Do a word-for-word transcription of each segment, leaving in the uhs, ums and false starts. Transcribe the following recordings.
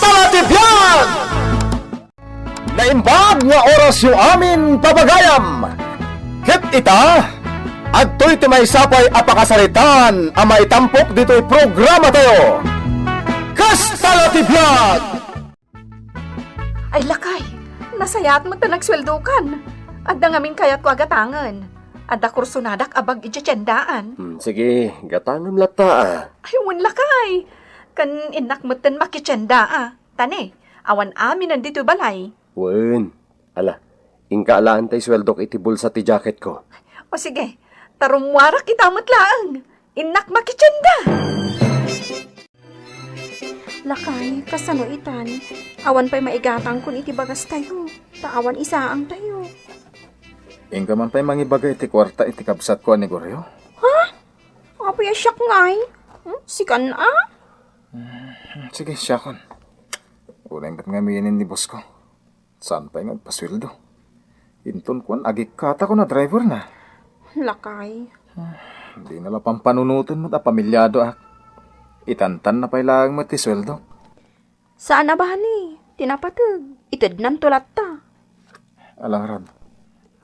Kasta la ti biag! Naimbag nga orasyo amin, pagayam! Ket ita, adtoy ti maysa pay a pakasaritaan a maitampok ditoy programatayo. Kasta la ti biag! Ay, lakay! Nasayaat met ta nagsueldokan. Adda ngamin kayatko a gatangen. Adda kursonadak a bag idiay tiendaan. Hmm, sige, gatangem latta, a. Ay, wen, lakay! Ken innak metten makitienda, a. Ta ne, awan aminen ditoy balay. Wen, ala, inka alaen tay sueldok iti bulsa ti jacketko. O sige, ta rummuarak ita met laeng. Innak makitienda. Lakay, kasano itan? Awan pay maigatangkon iti bagastayo, ta awan isaangtayo. Inka man pay mangibaga iti kuarta iti kabsatko a ni Goryo? Ha? Apay a siak ngay? Hmm? Sikan a? Hmm, sige, siakon. Unay met ngaminen ni boss ko. Saan pay nga agpasueldo? Inton kuan, agikkatakon a driver na. Lakay. Dina la pampanunoten met a pamiliadoak. Itantan na pay laeng met ti sueldo. Saan a bani, ti napateg, itednanto latta. Ala ngarud,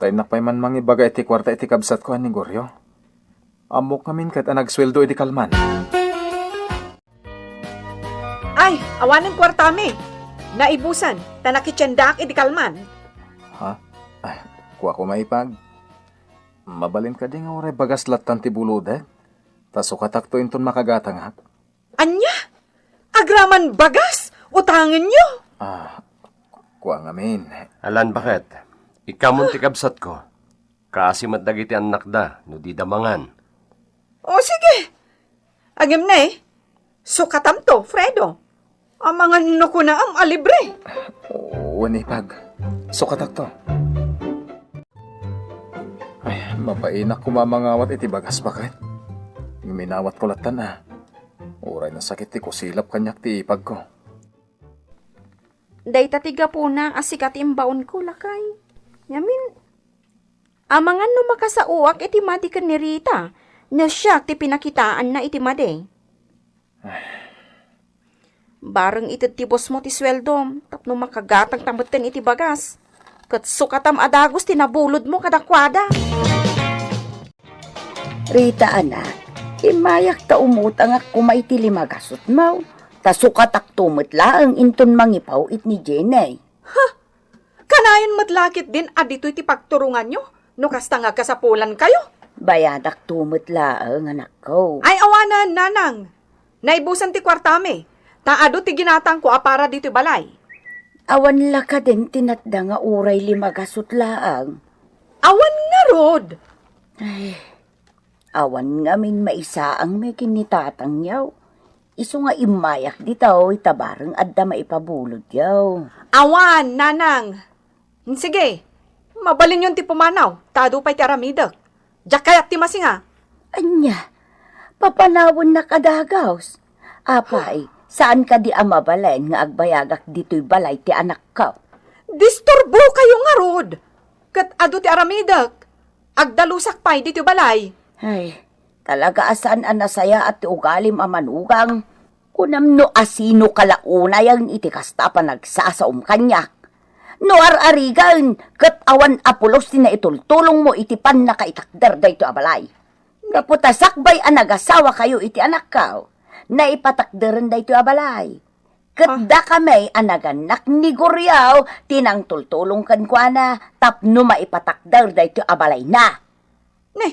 ta innak pay man mangibaga iti kuarta iti kabsatko a ni Goryo. Ammok ngamin ket a nagsueldo idi kalman. Ay, awanen kuartami. Naibusen, ta nakitiendaak idi kalman. Ha? Ay, kua koma, ipag. Mabalin kadi nga uray bagas lattan ti bulodek? Ta sukatakto inton makagatangak. Ania? Agraman bagas? Utangenyo? Ah, kua ngamin. Alan, baket? Ikamon ti kabsatko. Kaasi met dagiti annakda no dida mangan. O, sige. Agim ne, sukatamto, Fredo. Amangan no kunaam a libre. Wen, ipag. Sukatakto. Ay, mabainak koma mangawat iti bagas, baket. Ngem inawatko lattan, a. Uray nasakit ti kusilap kaniak ti ipagko. Dayta ti gapuna a sika ti imbaonko, lakay. Ngamin, amangan no makasaoak iti madi ken ni Rita, no siak ti pinakitaanna iti madi. Bareng ited ti bossmo ti sueldom tapno makagatangta metten iti bagas, ket sukatam a dagus ti nabulodmo kadakuada. Rita, anak, immayak ta umutangak koma iti lima gasutmo, ta sukatakto met laeng inton mangipaw-it ni Jenny. Ha? Kanayon met la ketdin a ditoy ti pagturonganyo no kasta nga agkasapulankayo? Bayadakto met laeng, anakko. Ay, awanen, nanang. Naibusen ti kuartami, ta adu ti ginatangko a para ditoy balay. Awan la kaden ti natda nga uray lima gasut laeng? Awan ngarud. Ay, awan ngamin maisaangmi ken ni tatangyo. Isu nga immayak ditoy ta bareng adda maipabulodyo. Awan, nanang. Sige, mabalinyon ti pumanaw, ta adu pay ti aramidek. Diak kayat ti masinga. Ania, papanawennak a dagus? Apay, saan kadi a mabalin nga agbayagak ditoy balay ti anakko? Disturbokayo ngarud! Ket adu ti aramidek. Agdalusak pay ditoy balay. Ay, talaga a saan a nasayaat ti ugalim a manugang. Kunam no asinoka la unayen iti kasta a panagsasaom kaniak. No ar-arigen, ket awan a pulos ti naitultulongmo iti pannakaitakder daytoy a balay. Gapu ta sakbay a nagasawakayo iti anakko, naipatakderen daytoy a balay. Ket Ah. dakami a nagannak ni Guriaw ti nangtultulong kenkuana tapno maipatakder daytoy a balayna. Ne,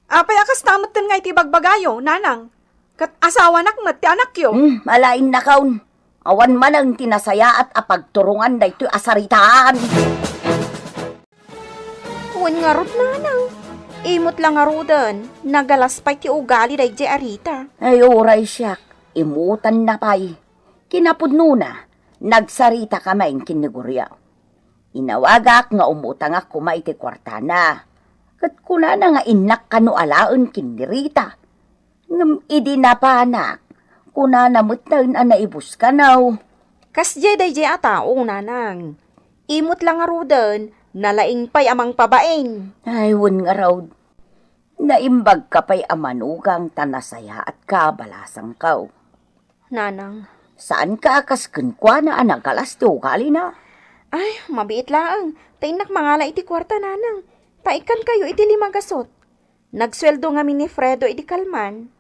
apay a kasta metten nga iti bagbagayo, nanang? Ket asawanak met ti anakyo. Hmm, alaennakon. Awan manen ti nasayaat a pagturongan daytoy a saritaan. Wen ngarud, nanang. Imot la ngaruden, nagalas pay ti ugali daydiay a Rita. Ay, uray siak, imutanna pay. Kinapudnona, nagsaritakami ken ni Guriaw. Inawagak nga umutangak koma iti kuartana. Ket kunana nga innak kano alaen ken ni Rita. Ngem idi napanak, kunana metten a naibus kano. Kasdiay daydiay a tao, nanang. Imot la ngaruden, nalaing pay a mangpabain. Ay, wen ngarud. Naimbagka pay a manugang ta nasayaatka, balasangko. Nanang, Saanka a kas kenkuana a nagalas ti ugalina? Ay, mabiit laeng. Ta innak mangala iti kuarta, nanang. Ta ikkankayo iti lima gasut. Nagsueldo ngamin ni Fredo idi kalman.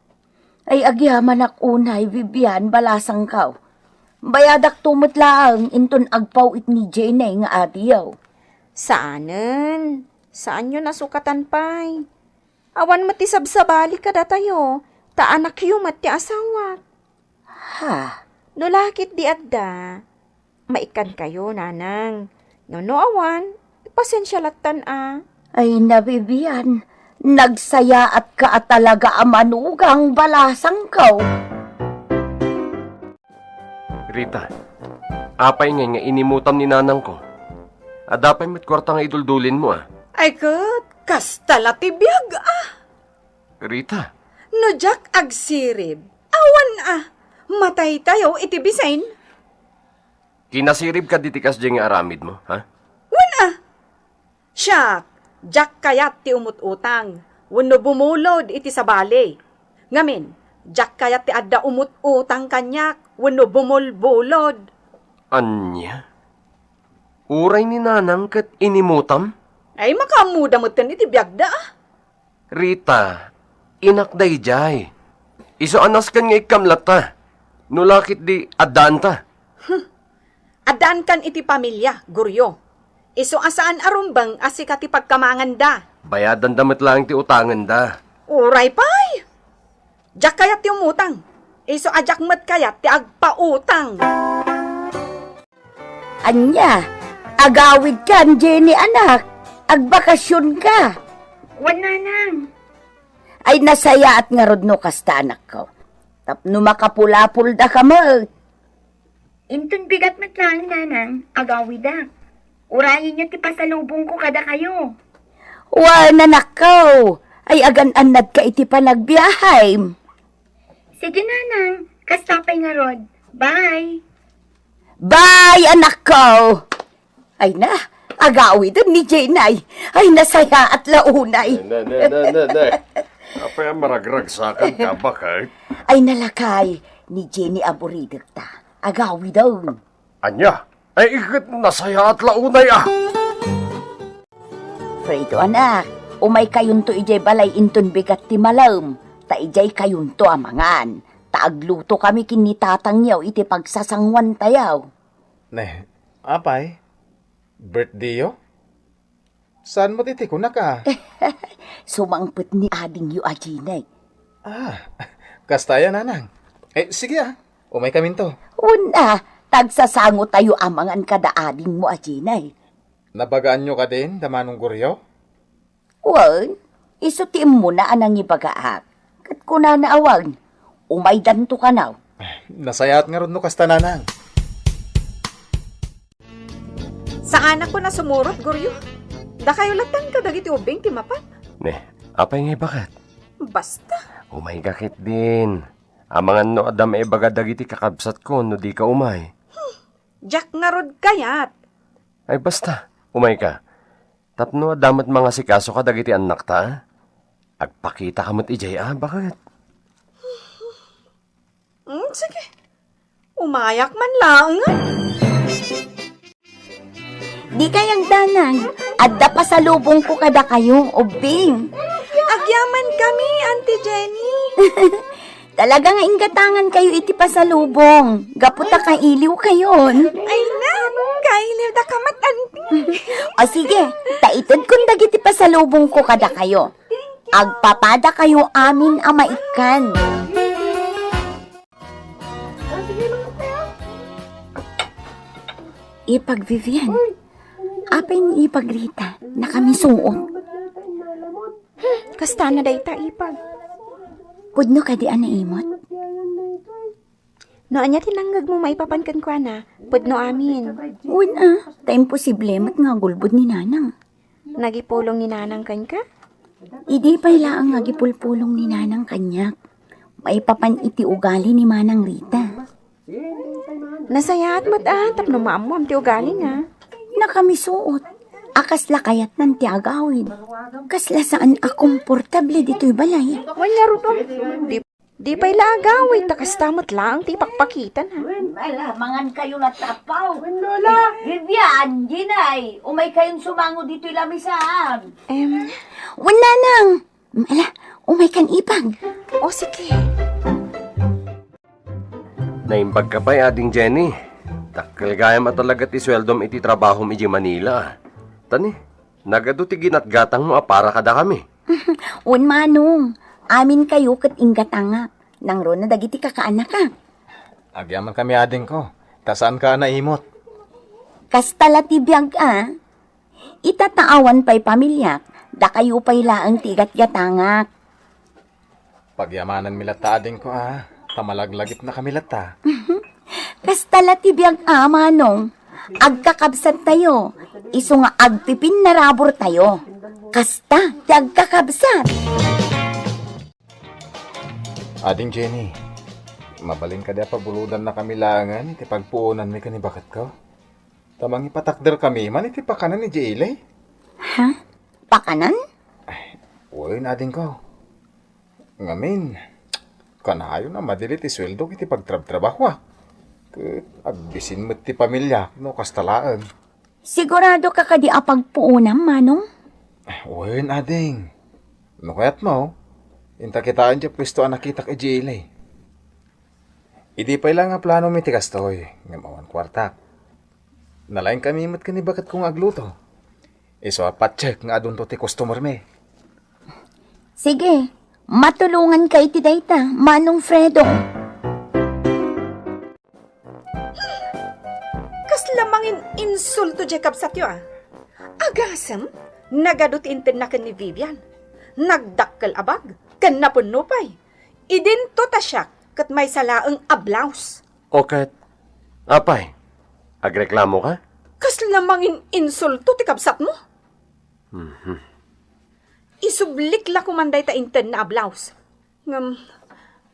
Ay, agyamanak unay, Vivian, balasangkaw. Bayadakto met laeng inton agpaw-it ni Jenny nga adiw. Saanen. Saanyo nasukatan pay. Awan met ti sabsabali kadatayo, ta anakyo met ti asawak. Ha? No lakit di adda, maikkankayo, nanang. No, no awan, pasensia lattan a. Ay, na, Vivian, nagsayaatka a talaga a manugang balasangko. Rita, apay ngay nga inimutam ni nanangko? Adda pay met kuarta nga iduldulinmo, a? Ay ket, kasta la ti biag, a. Rita. No diak agsirib, awan a, mataytayo iti bisin. Kinasirib kadi ti kasdiay nga aramidmo, ha? Wen a. Siak, diak kayat ti umut-utang, wenno bumulod iti sabali. Ngamin, diak kayat ti adda umut-utang kaniak, wenno bumulbulod. Ania? Uray ni nanang ket inimutam? Ay, makaammoda metten iti biagda, a. Rita, inak daydiay. Isu a nasken nga ikkam latta. No lakit di addaanta. Addaankan iti pamilia, Goryo. Isu a saan a rumbeng a sika ti pagkamanganda. Bayadanda met laeng ti utangenda. Uray pay! Diak kayat ti umutang. Isu a diak met kayat ti agpautang. Ania, agawidkan, Jenny, anak? Agbakasionka? Wen, nanang. Ay, nasayaat ngarud no kasta, anakko. Tapno makapulapulda ka met. Inton bigat met laeng, nanang, agawidak. Urayenyo ti pasalubongko kadakayo. Wen, anakko. Ay, agan-annadka iti panagbiahem. Sige, nanang. Kasta pay ngarud. Bye. Bye, anakko. Ay na, agawiden ni Jenny. Ay, nasayaat la unay. Ne, ne, ne, ne, ne. Apay a maragragsakanka, baket? Ay, nalakay, ni Jenny a buridekta. Agawiden. Ania? Ay, iket nasayaat la unay, a. Fredo, anak, umaykayonto idiay balay inton bigat ti malem, ta idiaykayonto a mangan, ta agluto kami ken ni tatangyo iti pagsasanguantayo. Ne, apay? Birthdayyo? Saan met iti kunak a? Sumangpet ni adingyo a Jenny. Ah, kasta aya, nanang. Eh, sige, a. Umaykaminto. Wen a, ta agsasangotayo a mangan kada adingmo a Jenny. Nabagaanyo kadin da Manong Goryo? Wen, isu ti immuna a nangibagaak. Ket kunana a wen, umaydanto kano. Nasayaat ngarud no kasta, nanang. Saanakon a sumurot, Goryo. Dakayo latta kadagiti ubbing ti mapan. Ne, apay ngay, baket? Basta. Umayka ketdin. Amangan no adda maibaga dagiti kakabsatko no dika umay. Diak ngarud kayat. Ay, basta, umayka. Tapno adda met mangasikaso kadagiti annakta, agpakitaka met idiay, a, baket? Hmm, sige. Umayak man laeng. Dikay agdanag, adda pasalubongko kadakayo, ubbing. Agyamankami, Auntie Jenny. Talaga nga inggatangankayo iti pasalubong. Gapu ta kailiwkayon. Ay na, kailiwdaka met, Auntie. O sige, ta itedkon dagiti pasalubongko kadakayo. Agpapadakayo amin a maikkan. Ipag Vivian, apay ni Ipag Rita, nakamisuot. Hmm, kastana dayta, Ipag. Pudno kadi a naimot? No ania ti nangngegmo maipapan kenkuana, pudno amin. Wen a, ta imposible met nga agulbod ni Nanang. Nagipulong ni Nanang kenka? Idi pay laeng nga agipulpulong ni Nanang kaniak, maipapan iti ugali ni Manang Rita. Nasayaat met a, tapno maammoam ti ugalina. Nakamisuot. A kasla kayatnan ti agawid. Kasla saan a komportable ditoy balay. Wen ngarud, di Di pay la agawid, ta kasta met laeng ti ipakpakitana. Ala, mangan kayo latta, Apaw. Wen, Lola. Vivian, Jinay, umay kayon sumango ditoy lamisaan. Em, wen, Nanang. Ala, umay kan ipag. O, sige. Naimbag ka pay, Ading Jenny. Dakkel gayam a talaga ti sueldom iti trabahom idiay Manila, a. Tani, nagadu ti ginatgatangmo a para kadakami. Wen, Manong, amin kayo ket inggatangak. Nangruna dagiti kakaanakak. Agyamankami, adingko, ta saanka a naimut. Kasta la ti biag a. Ita ta awan pay pamiliak, dakayo pay laeng ti igatgatangak. Pagyamananmi latta, adingko, a, ta malaglagipnakami latta. Kasta la ti biag a, Manong. Agkakabsattayo, isu nga agpipinnaraburtayo. Kasta ti agkakabsat. Ading Jenny, mabalin kadi a pabulodannakami laengen iti pagpuonanmi ken ni baketko? Ta mangipatakderkami man iti pakanan idiay ili. Ha? Pakanan? Ay, wen, adingko. Ngamin, kanayon a madili ti sueldok iti pagtrabtrabahoak. Ket agbisin met ti pamiliak no kasta laeng. Sigurado ka kadi a pagpuonam, Manong? Wen, ading. No kayatmo, inta kitaen diay puesto a nakitak idiay ili. Idi pay la nga planomi ti kastoy, ngem awan kuartak. Nalaingkami met ken ni baketko nga agluto. Isu a patiek nga adunto ti customermi. Sige, matulonganka iti dayta, Manong Fredo. Kasla mangin-insulto diay kabsatyo, a. Agasem, nagadu ti intedna ken ni Vivian. Nagdakkel a bag, ken napunno pay. Idinto ta siak ket maysa laeng a blouse. O ket, apay, agreklamo ka? Kasla mangin-insulto ti kabsatmo? Mhm. Isublik la koman dayta intedna a blouse. Ngem,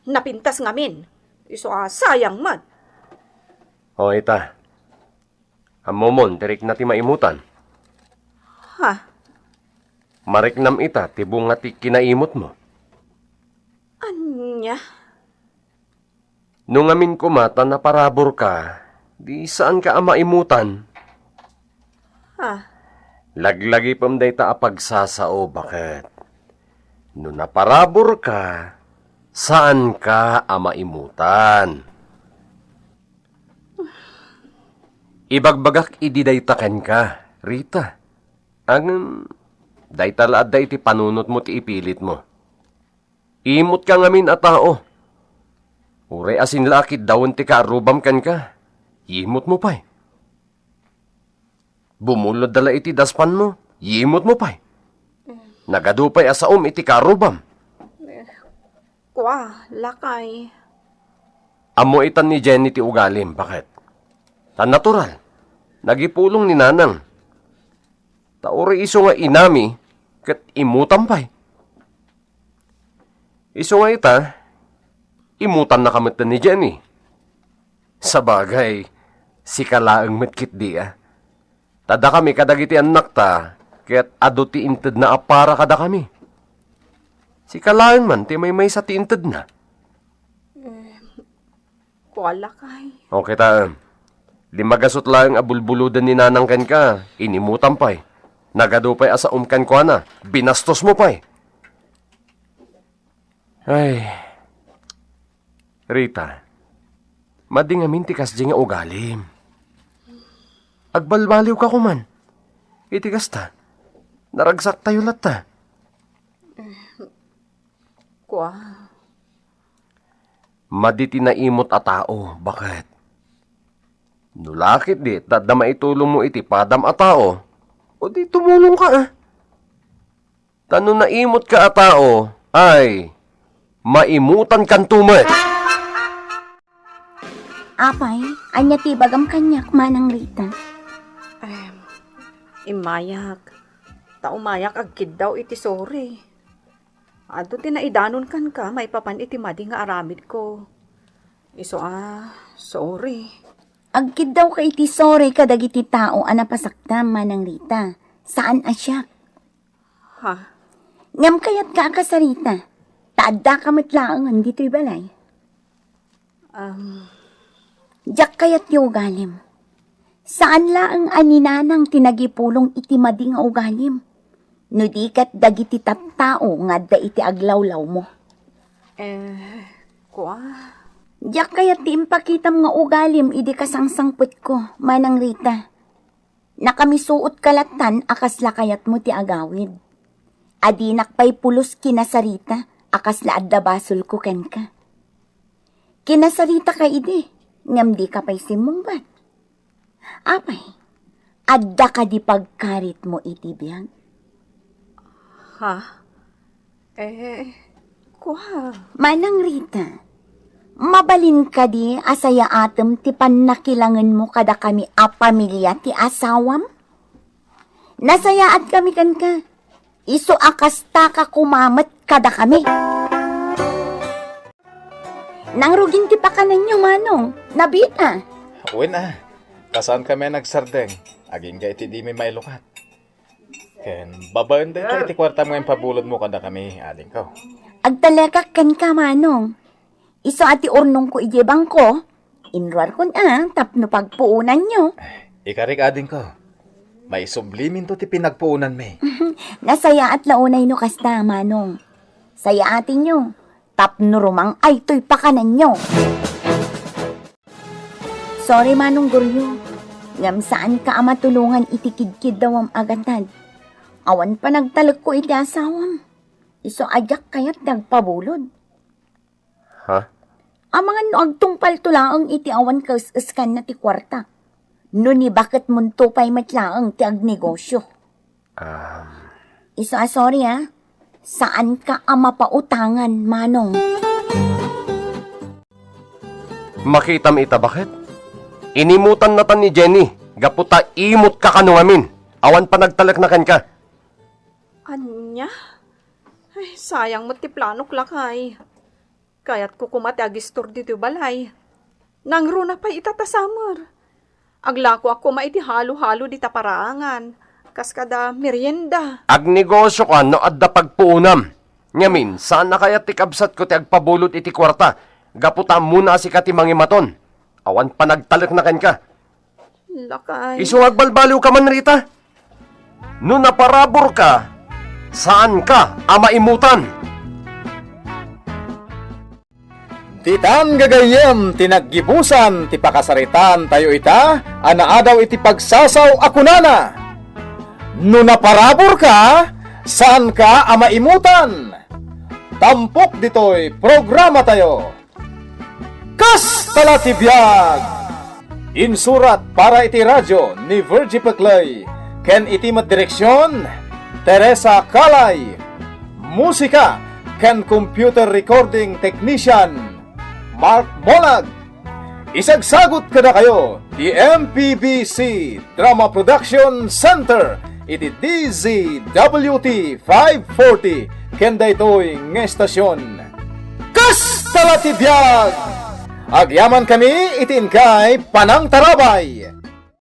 napintas ngamin. Isu a sayang met. O, ita. Ammomon ti rikna ti maimutan. Ha? Mariknam ita ti bunga ti kinaimutmo. Ania? No ngamin koma ta naparaburka, di saanka a maimutan. Ha? Laglagipem dayta a pagsasao, baket. No naparaburka, saanka a maimutan. Ibagbagak idi dayta kenka, Rita. Ngem, dayta la adda iti panunotmo ti ipilitmo. Imutka ngamin a tao. Uray asin la a kiddawen ti kaarrubam kenka, yimutmo pay. Bumulodda la iti daspanmo, yimutmo pay. Nagadu pay a saom iti kaarrubam. Kua, lakay. Ammo itan ni Jenny ti ugalim, baket? Ta natural, nagipulong ni Nanang. Ta uray isu nga inami, ket imutam pay. Isu nga ita, imutannaka met ni Jenny. Sabagay, sika laeng met ketdi, a. Ta dakami kadagiti annakta, ket adu ti intedna a para kadakami. Sika laeng man ti maymaysa ti intedna. Kua, lakay. O, kitaem. Limmagasut laeng a bulbuloden ni Nanang kenka, inimutam pay. Nagadu pay a saom kenkuana, binastosmo pay. Ay, Rita, madi ngamin ti kasdi nga ugalim. Agbalbaliwka koman. Iti kasta, naragsaktayo latta. Kua. Madi ti naimut a tao, baket? No la ketdi ta adda maitulongmo iti padam a tao, o di tumulongka, a. Ta no naimutka a tao, ay, maimutankanto met. Apay, ania ti ibagam kaniak, Manang Rita? Em, immayak. Ta umayak agkiddaw iti sorry. Adu ti naidanon kenka maipapan iti madi nga aramidko. Isu a, sorry. Agkiddawka iti sorry kadagiti tao a napasaktam, Manang Rita. Saan a siak. Ha? Ngem kayatka a kasarita. Ta addaka met laengen ditoy balay. Um, Diak kayat ti ugalim. Saan laeng a ni Nanang ti nagipulong iti madi nga ugalim. No di ket dagiti tattao nga adda iti aglawlawmo. Eh, kua? Diak kayat ti impakitam nga ugalim idi kasangsangpetko, Manang Rita. Nakamisuotka lattan a kasla kayatmo ti agawid. Adinak pay pulos kinasarita a kasla adda basolko kenka. Kinasarita ka idi, ngem di ka pay simmungbat. Apay, adda kadi pagkaritmo iti biag? Ha? Eh, kua? Manang Rita, mabalin kadi a sayaatem ti pannakilangenmo kadakami a pamilia ti asawam? Nasayaat kami kenka. Isu a kasta ka kumamet kadakami. Nangrugin ti pakanenyo, Manong. Nabita. Wen a, ta saan kami a nagsardeng. Agingga iti dimi mailukat. Ken babaen dayta iti kuartam nga impabulodmo kadakami, adingko. Agtalekak kenka, Manong. Isu a ti urnongko idiay bangko, inruarkon a tapno pagpuonanyo. Ikarik, adingko. Maisubliminto ti pinagpuonanmi. Nasayaat la unay no kasta, Manong. Sayaatenyo, tapno rumang-aytoy pakanenyo. Sorry, Manong Goryo. Ngem saanka a matulongan iti kidkiddawam a gatad. Awan panagtalekko iti asawam. Isu a diak kayat ti agpabulod. Ha? Amangan no agtungpalto laeng iti awan kaes-eskanna ti kuarta. No ni baketmonto pay met laeng ti agnegosyo. Um, Isu a sorry, a. Saanka a mapautangan, Manong. Makitam ita, baket? Inimutannatan ni Jenny, gapu ta imutka kano ngamin. Awan panagtalekna kenka. Ania? Ay, sayang met ti planok, lakay. Kayatko koma ti agistor ditoy balay. Nangruna pay ita ta summer. Aglakoak koma iti halo-halo dita paraangan, kas kada merienda. Agnegosioka no adda pagpuonam. Ngamin, saan a kayat ti kabsatko ti agpabulod iti kuarta, gapu ta ammona a sika ti mangimaton. Awan panagtalekna kenka. Lakay. Isu nga agbalbaliwka man, Rita. No naparaburka, saanka a maimutan. Ditan gagayyem ti naggibusan ti pakasaritaantayo ita a naadaw iti pagsasaw a kunana, "No naparaburka, saanka a maimutan." Tampok ditoy programatayo. Kasta la ti biag! Insurat para iti radio ni Virgie Peclay, ken iti met direksion, Teresa Calay. Musika ken computer recording technician, Mark Molag. Isagsagut kadakayo ti M P B C Drama Production Center iti D Z W T five forty ken daytoy nga estasion. Kasta la ti biag! Agyamankami iti inkay panangtarabay.